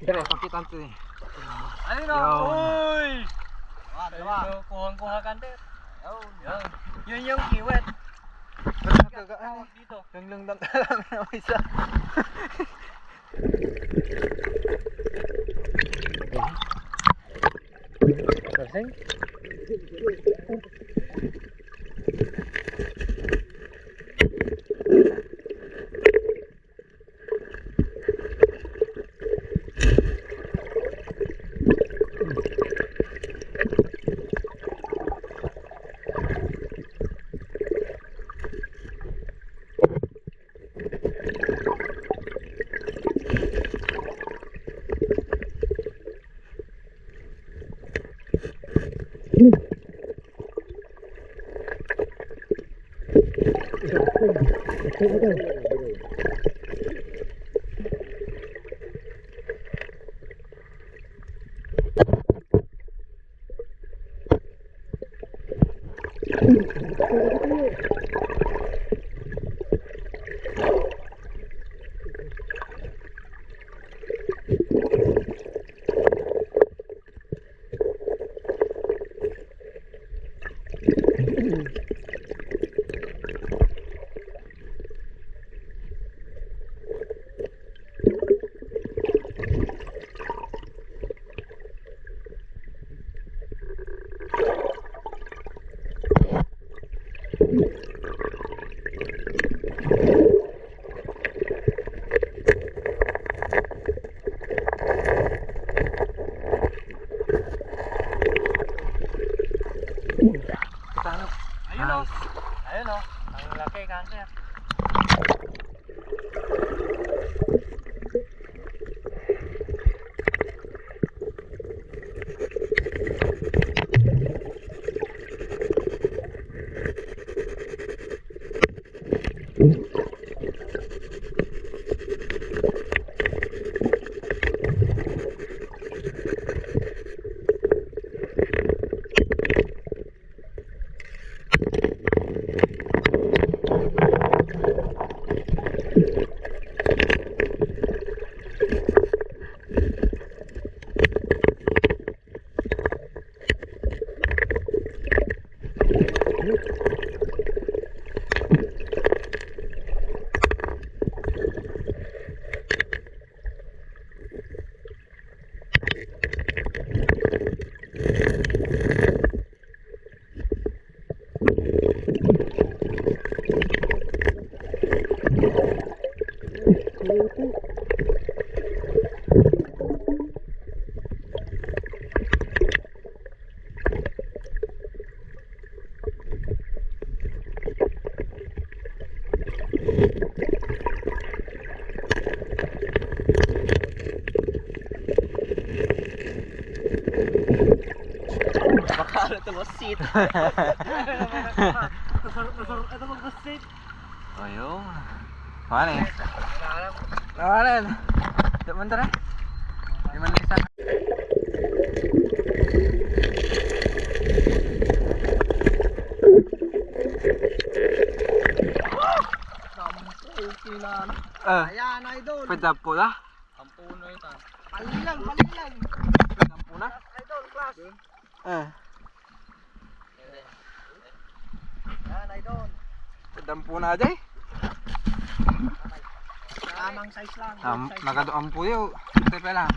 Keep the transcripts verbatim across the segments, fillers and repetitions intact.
Dire, pakitaan to eh. Ayun na. Yun. Uy! Ayun, kuhang-kuha ka, Ander. Yun. Yun yung kiwit. Tawag dito. Yung lungdang ka lang na isa. Kasing? Ayun, oh. Nice. Ayun, oh. Ang laki, kanser. Sit. Nasar-, nasar-, ano, magkasit? Ayun. Mani. Nawalan. Daman tara. Di man isa. Sampu, okay na. Ah. Ayan, idol. Pwede po na? Sampu na ito. Palilang, palilang. Sampu na? Idol, class. Ah. Yan, idol. Dampo na, Jay. Tamang size lang. Tam-, size lang. Nakaduampo yo. Ito pa lang.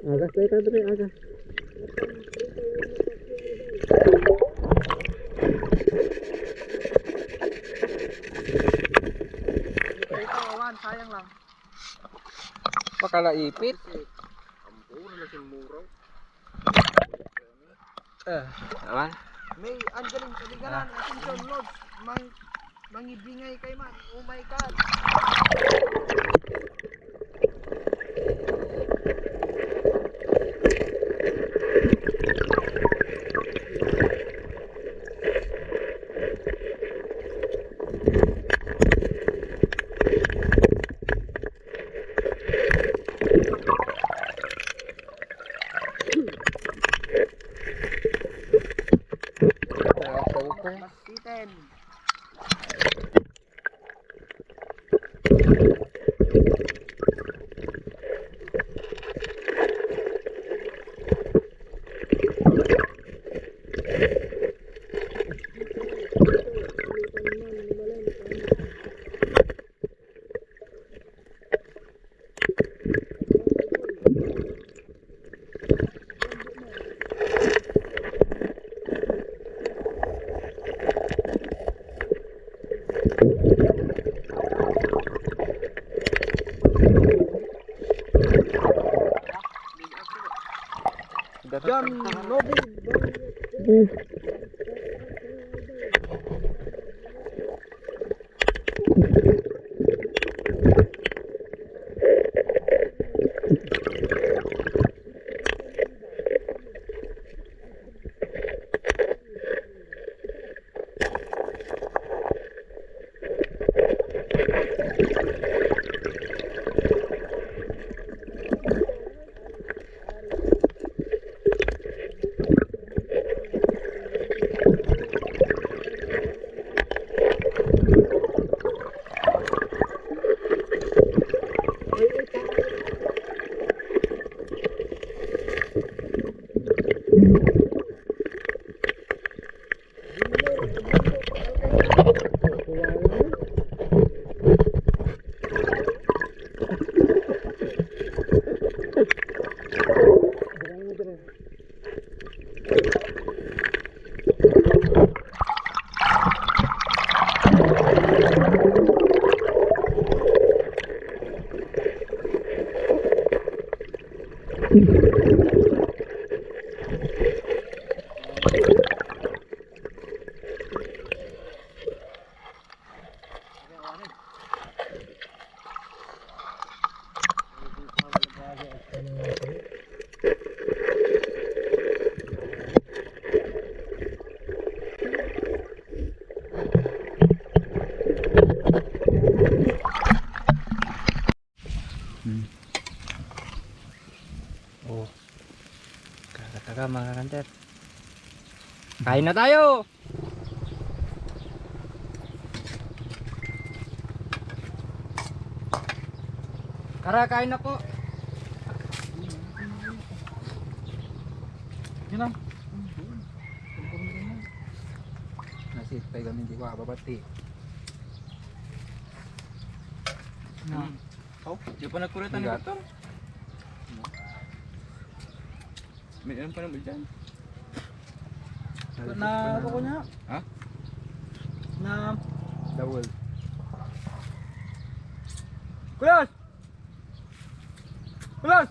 Agas tayo, kadre, agas. Ito, awan, sayang lang. Pakalaipit. Ampo na si Muraw. Eh. Awan. May Angeling, kaligaran, attention, Lods. Mang-, mangibingay kay man. Oh my God. Ten. Diyan, Novi. Hmm. Oh. Kaga-kaga, mga kanter. Kain na tayo! Tara, kain na po. Yan lang. Nasi, pay kami di ko babati. Na. Hmm. Oh, di pa nagkurita ni Doktor. May ilan pa naman dyan? Na, ano ko niya? Ha? Na. Dawal. Kulas! Kulas!